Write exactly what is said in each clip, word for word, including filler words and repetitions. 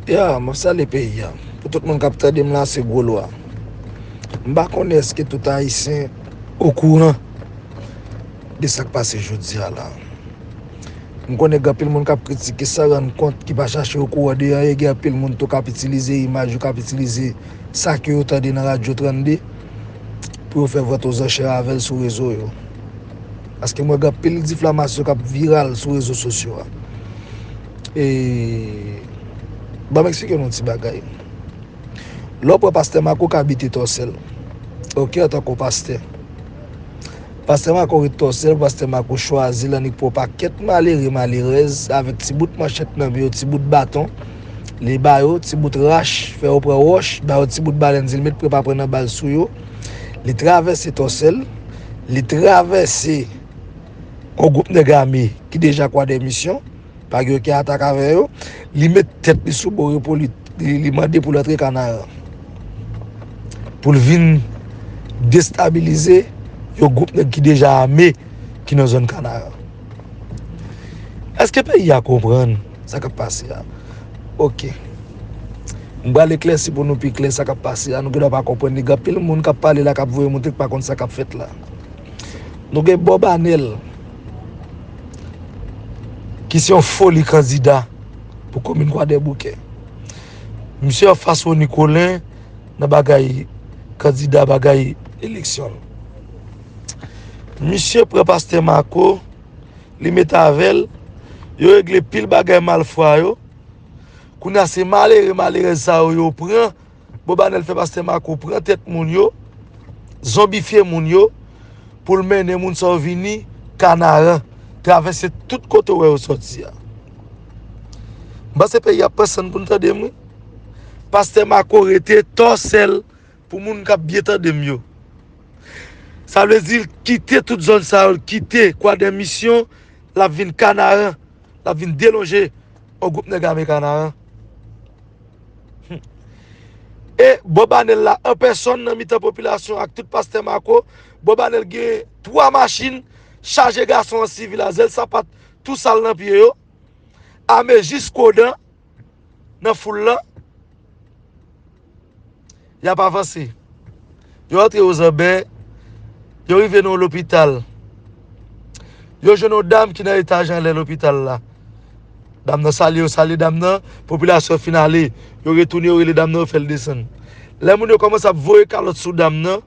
Ya, m ap salye peyi a. Pou tout moun k ap tande m la, se Gwo Lwa. M pa konnen èske tout Ayisyen okouran de sa k pase jodi a la. M konnen gen anpil moun k ap kritike san rann kont, ki pa chache okouran de anyen. Gen anpil moun tou k ap itilize imaj yo, k ap itilize sa ke yo tande nan Radyo trannde pou yo fè vant ozanchè avè l sou rezo yo. Paske m wè gen anpil diflamasyon k ap viral sou rezo sosyo a. E, ban m eksplike nou yon ti bagay. Lè w pran pastè Mako k abite Tòsèl, oke, antanke yon pastè. Pastè Mako ret Tòsèl, pastè Mako chwazi l annik pran yon pakèt malere, malerèz avèk ti bout manchèt nan men yo, ti bout baton. Li ba yo ti bout rach, fè yo pran wòch, ba yo ti bout balèn, di l met pre pa pran nan bal sou yo. Li travèse Tòsèl, li travèse yon gwoup nèg ame ki deja kwa de misyon, pa gen okenn atak avè yo. Li met tèt li sou bò repo, li, li, li mande pou l antre Kanaran. Pou l vin destabilize yon gwoup nèg ki deja ame ki nan zòn Kanaran. Èske peyi a konprann sa k ap pase a? Oke. M pral eklèsi pou nou pi klè sa k ap pase a. Nou gendwa pa konprann li. Gen anpil moun k ap pale la, k ap voye monte, k pa konn sa k ap fèt la. Nou gen Bob Anèl, ki se yon foli kandida pou komin Kwadèboukè. Misye anfas Rony Colin nan bagay kandida, bagay eleksyon. Misye pran pastè Mako, li met avè l, yo regle pil bagay malfwa yo. Kounye a se malere, malerèz sa yo, yo pran. Bob Anèl fè pastè Mako pran tèt moun yo, zonbifye moun yo, pou l mennen moun sa yo vini Kanaran, travèse tout kote w wè yo sòti a. M panse peyi a ap pran sann pou n tande m, wi. Pastè Mako rete Tòsèl, pou moun k ap byen tande m yo. Sa vle di l kite tout zòn sa yo, l kite Kwadè Misyon, l ap vin Kanaran, l ap vin delonje yon gwoup nèg ame Kanaran. E Bob Anèl la, an pèsòn, nan mitan popilasyon ak tout pastè Mako, Bob Anèl gen twa machin chaje gason an sivil a, zèl sapat tou sal nan pye yo, ame jis kodan nan foul lan. Y ap avanse. Yo antre Ozanbè, yo rive nan yon lopital. Yo jwenn yon dam ki nan etaj anlè lopital la. Dam nan salye, yo salye dam nan, popilasyon fin ale. Yo retounen, yo rele dam nan, yo fè l desann. Lè moun yo kòmanse ap voye kalòt sou dam nan,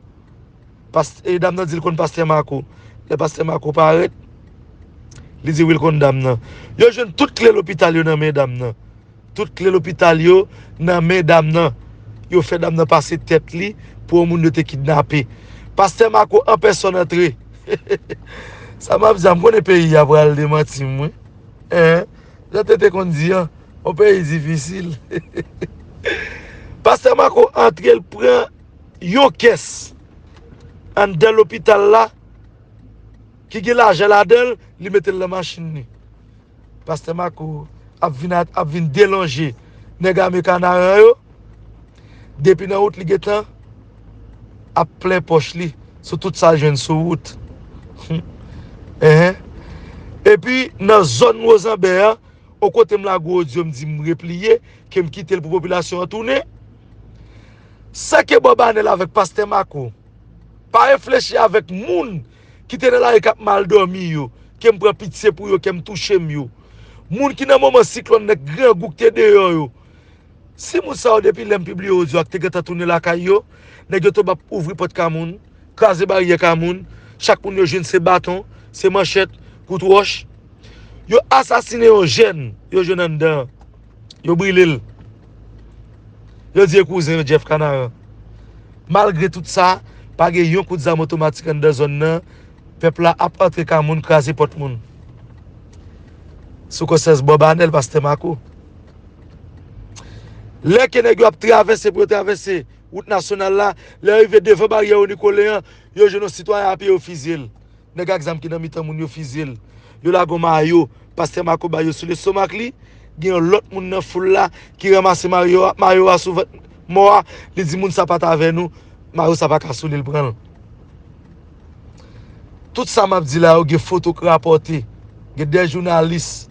Past-, e dam nan di l konn pastè Mako. Lè pastè Mako parèt, li di wi l konn dam nan. Yo jwenn tout kle lopital yo nan men dam nan. Tout kle lopital yo nan men dam nan. Yo fè dam nan pase tèt li pou yon moun yo te kidnape. Pastè Mako an pèsòn antre. Sa m ap di a, m konnen peyi a pral demanti m, wi. Hein? Jan Tete konn di an, yon peyi difisil. Pastè Mako antre, l pran yon kès anndan lopital la, ki gen lajan ladan l, li mete l nan machin li. Pastè Mako ap vin, a- ap vin delonje nèg ame Kanaran yo. Depi nan wout, li gentan ap plen pòch li sou tout sa l jwenn sou wout. Enhen. Epi, nan zòn Wozanbè a, yon kote m lage odyo, m di m repliye, ke m kite l pou popilasyon an tounen. San ke Bob Anèl avèk pastè Mako pa reflechi avèk moun ki te nan lari k ap mal dòmi yo, ke m pran pitye pou yo, ke m touche m yo. Moun ki nan moman siklòn nan, grangou k te deyò yo. Si moun sa yo, depi lè m pibliye odyo a, ki te gentan tounen lakay yo, nèg yo tonbe ap ouvri pòt ka moun, kraze baryè ka moun, chak moun yo jwenn se baton, se manchèt, kout wòch. Yo asasinen yon jèn, yo jwenn anndan an. Yo brile l. Yo di e kouzen yo Jeff Canaran. Malgre tout sa, pa gen yon kout zam otomatik anndan zòn nan. Pèp la ap antre ka moun, kraze pòt moun. Sou konsyans Bob Anèl, pastè Mako. Lè ke nèg yo ap travèse pou yo travèse wout nasyonal la, lè yo rive devan baryè Rony Colin an, yo jwenn yon sitwayen a pye, yo fizye l. Nèg ak zam ki nan mitan moun yo fizye l. Yo lage yon mayo pastè Mako ba yo sou lestomak li. Gen yon lòt moun nan foul la ki ranmase mayo a, mayo a sou vant mò a. Li di moun sa pa t avè nou, mayo sa pa ka sou li, l pran l. Tout sa m ap di la yo, gen foto k rapòte, gen de jounalis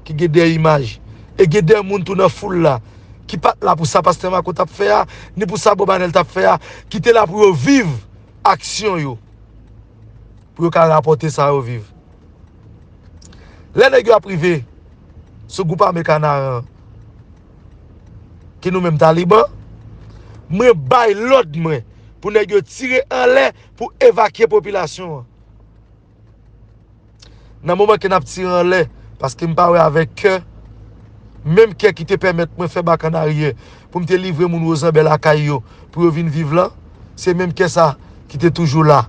ki gen de imaj, e gen de moun tou nan foul la ki pa t la pou sa pastè Mako t ap fè a, ni pou sa Bob Anèl t ap fè a, ki te la pou yo viv aksyon yo, pou yo ka rapòte sa yo viv. Lè nèg yo ap rive sou gwoup ame Kanaran, ki nou menm Taliban, mwen bay lòd mwen pou nèg yo tire anlè pou evakye popilasyon an. Nan moman ke n ap tire anlè, paske m pa wè avèk kè, menm kè ki te pèmèt mwen fè bak an aryè pou m te livre moun Wozanbè lakay yo pou yo vin viv lan, se menm kè sa ki te toujou la.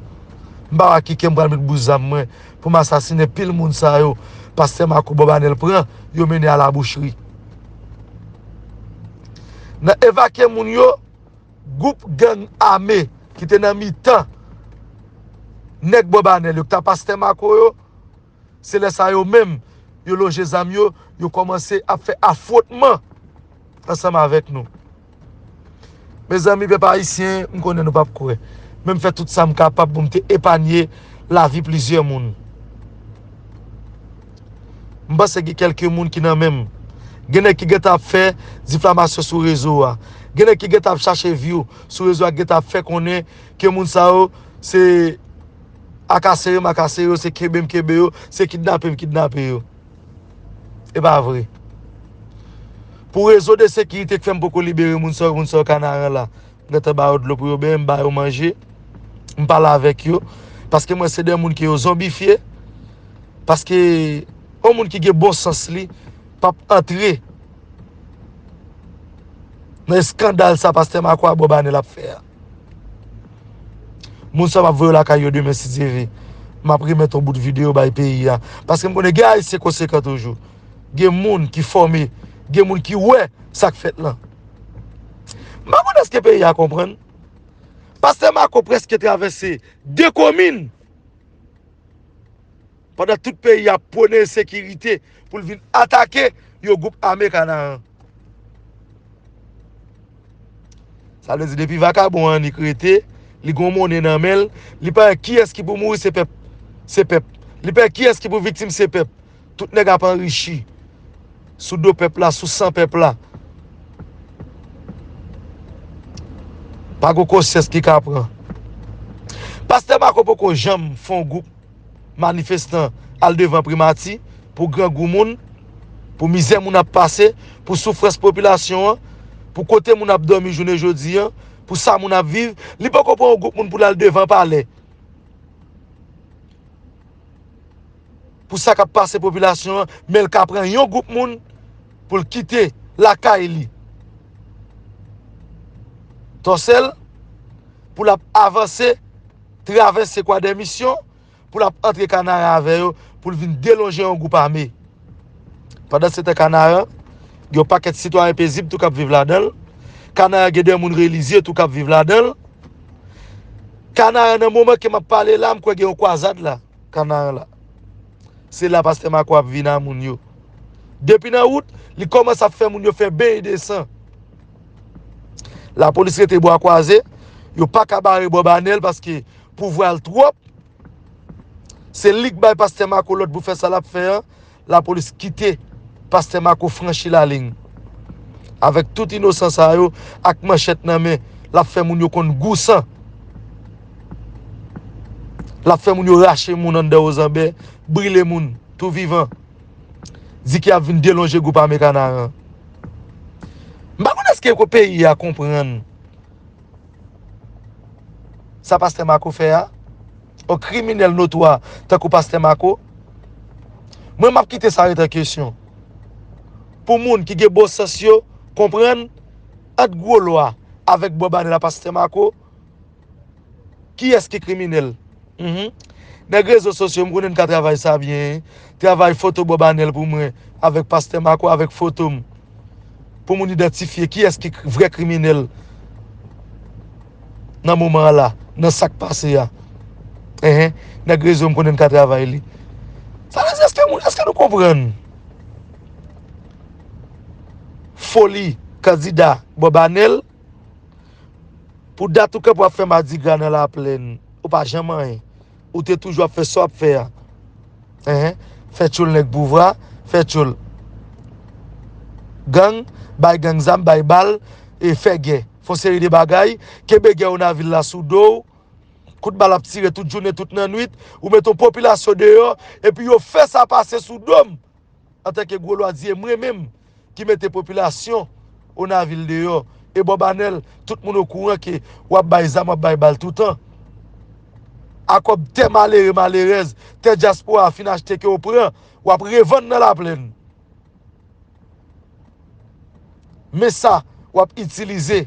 M pa wè ak ki kè m pral met bouz zam mwen pou m asasinen pil moun sa yo pastè Mako Bob Anèl pran, yo mennen a labouchri. Nan evakye moun yo, gwoup gang ame ki te nan mitan nèg Bob Anèl yo, ki ta pastè Mako yo, se lè sa yo menm, yo lonje zam yo, yo kòmanse ap fè afwontman ansanm avèk nou. Mezanmi, pèp ayisyen, m konnen nou p ap kwè. Men m fè tout sa m kapab pou m te epanye lavi plizyè moun. M panse gen kèlke moun ki nan men m. Gen nèg ki gentan ap fè diflamasyon sou rezo a. Gen nèg ki gentan ap chache view sou rezo a, ki gentan ap fè konnen ke moun sa yo se akasere m akasere yo, se kenbe m kenbe yo, se kidnape m kidnape yo. E pa vre. Pou rezon de sekirite k fè m poko libere moun sa yo, moun sa yo Kanaran la. M gentan ba yo dlo pou yo benyen, m ba yo manje. M pale avèk yo. Paske mwen se de moun ke yo zonbifye. Paske yon moun ki gen bon sans li p ap antre nan eskandal sa pastè Mako a Bob Anèl ap fè a. Moun sa m ap voye yo lakay yo demen si Dye vle. M ap remèt yon bout videyo bay peyi a. Paske m konnen gen Ayisyen konsekan toujou. Gen moun ki fòme, gen moun ki wè sa k fèt lan. M pa konn èske peyi a konprann. Pastè Mako prèske travèse de komin. Pandan tout peyi a pwone ensekirite pou l vin atake yon gwoup ame Kanaran. Sa vle di depi vakabon annik rete, li gon monnen nan men l, li pa wè kiyès ki pou mouri, se pèp, se pèp. Li pa wè kiyès ki pou viktim, se pèp. Tout nèg ap anrichi sou do pèp la, sou san pèp la. Pa gon konsyans ki ka pran. Pastè Mako poko janm fè yon gwoup manifestan al devan primati pou grangou moun, pou mizè moun ap pase, pou soufrans popilasyon an, pou kote moun ap dòmi jounen jodi an, pou sa moun ap viv. Li poko pran yon gwoup moun pou l al devan palè pou sa k ap pase popilasyon an, men l ka pran yon gwoup moun pou l kite lakay li. Tòsèl pou l ap avanse, travèse Kwadèmisyon, pou l ap antre Kanaran avè yo, pou l vin delonje yon gwoup ame. Pandansetan Kanaran, gen yon pakèt sitwayen pezib tou k ap viv ladan l. Kanaran gen de moun relijye tou k ap viv ladan l. Kanaran, nan moman ke m ap pale la, m kwè gen yon kwazad la, Kanaran la. Se la pastè Mako ap vin a moun yo. Depi nan wout, li kòmanse ap fè moun yo fè beny de san. Lapolis rete bwa kwaze, yo pa ka bare Bob Anèl paske pouvwa l twòp. Se li k bay pastè Mako lòd pou fè sa l ap fè an. Lapolis kite pastè Mako franchi laliny. Avèk tout inosan sa yo, ak manchèt nan men, l ap fè moun yo konn gou san. L ap fè moun yo rache moun anndan Ozanbè, brile moun tou vivan. Di ke y ap vin delonje gwoup ame Kanaran. M pa konn èske peyi a konprann sa pastè Mako fè a, yon kriminèl notwa tankou pastè Mako. Mwen, m ap kite sa ret an kesyon. Pou moun ki gen bon sans yo konprann, ant Gwo Lwa avèk Bob Anèl a pastè Mako, kiyès ki kriminèl? Mhm. Nèg rezo sosyo, m konnen n ka travay sa byen. Travay foto Bob Anèl pou mwen, avèk pastè Mako, avèk foto m. Pou moun idantifye kiyès ki k-, vrè kriminèl nan moman an la, nan sa k pase a. Enhen, nèg rezo m konnen n ka travay li. Sa vle di, èske moun, èske nou konprann foli kandida Bob Anèl? Pou dat ou kanpe w ap fè madigra nan laplèn, ou pa janm anyen. Ou te toujou ap fè sa w ap fè a. Enhen. Fè tchoul nèg pouvwa, fè tchoul. Gang, bay gang zam, bay bal, e fè gè. Fè yon seri de bagay, kenbe gè Onavil la sou do w, kout bal ap tire tout jounen, tout nannwit, ou mete yon popilasyon deyò, epi yo fè sa pase sou do m. Antanke gwo lwa di, e mwen menm ki mete popilasyon Onavil deyò. E Bob Anèl, tout moun okouran ke w ap bay zam, w ap bay bal toutan. Akòb tè malere, malerèz, tè dyaspora a fin achte ke w pran, w ap revann nan Laplèn. Men sa w ap itilize.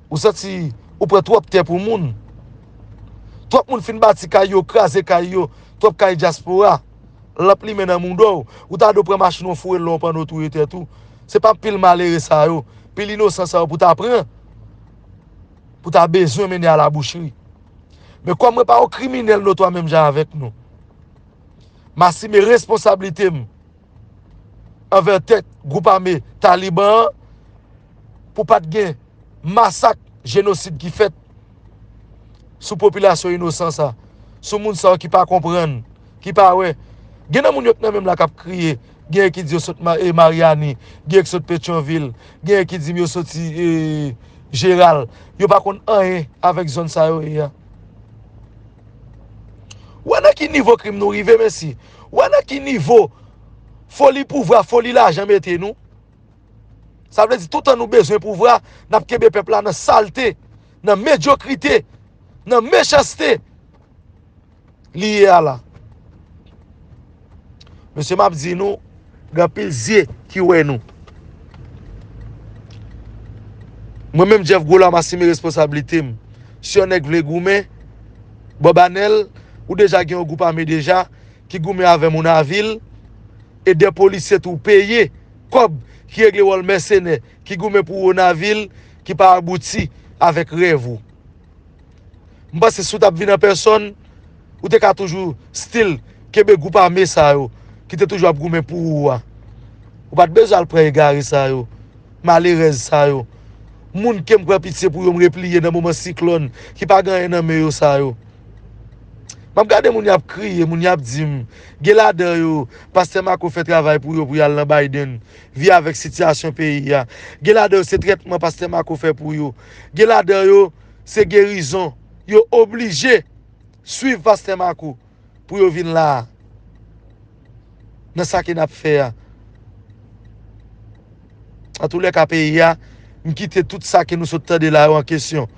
Ou santi ou pran twòp tè pou moun. Twòp moun fin bati kay yo, kraze kay yo, twòp kay dyaspora. Lanp limen nan mouda w. Ou ta dwe pran machin w foure l lè w pandan w touye tèt ou. Se pa pil malere sa yo, pil inosan sa yo pou ta pran, pou ta bezwen mennen a labouchri. Men kòm mwen pa yon kriminèl notwa menm jan avèk nou, m asime responsablite m anvè tèt gwoup ame Taliban an pou pa t gen masak, jenosid ki fèt sou popilasyon inosan sa, sou moun sa yo ki pa konprann, ki pa wè. Gen nan moun yo k nan menm la k ap kriye, genyen ki di yo sot Ma- e Maryani, genyen ki sot Petyonvil, genyen ki di m yo soti e, Jeral. Yo pa konn anyen avèk zòn sa yo ye a. Ou wè nan ki nivo krim nou rive, mesye? Ou wè nan ki nivo foli pouvwa, foli lajan mete nou? Sa vle di, toutan nou bezwen pouvwa, n ap kenbe pèp la nan salte, nan medyokrite, nan mechanste li ye a la. Mesye, m ap di nou, gen anpil zye ki wè nou. Mwen menm, Jeff Gwolwa, m asime responsablite m. Si yon nèg vle goumen, Bob Anèl, ou deja gen yon gwoup ame deja, ki goumen avè moun Avil, e de polisye tou peye kòb ki regle wòl mèsenè, ki goumen pou ou Onavil, ki pa abouti avèk rèv ou. M panse si w t ap vin an pèsòn, ou te ka toujou still kenbe gwoup ame sa yo, ki te toujou ap goumen pou ou a. Ou pa t bezwen al pran egare sa yo, malerèz sa yo. Moun ke m pran pitye pou yo, m repliye nan moman siklòn, ki pa gen anyen nan men yo sa yo. M ap gade moun y ap kriye, moun y ap di m, gen ladan yo, pastè Marco fè travay pou yo, pou y al nan Biden, viv avèk sitiyasyon peyi a. Gen ladan yo, se trètman pastè Marco fè pou yo. Gen ladan yo, se gerizon. Yo oblije swiv pastè Marco pou yo vin la a. Nan sa ke n ap fè a. Antoulèka, peyi a, m kite tout sa ke nou sot tande la yo an kesyon.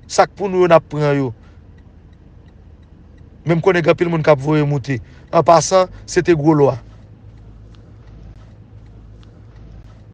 Sa k pou nou yo, n ap pran yo. Men m konnen gen anpil moun k ap voye moute. An pasan, se te gwo lwa.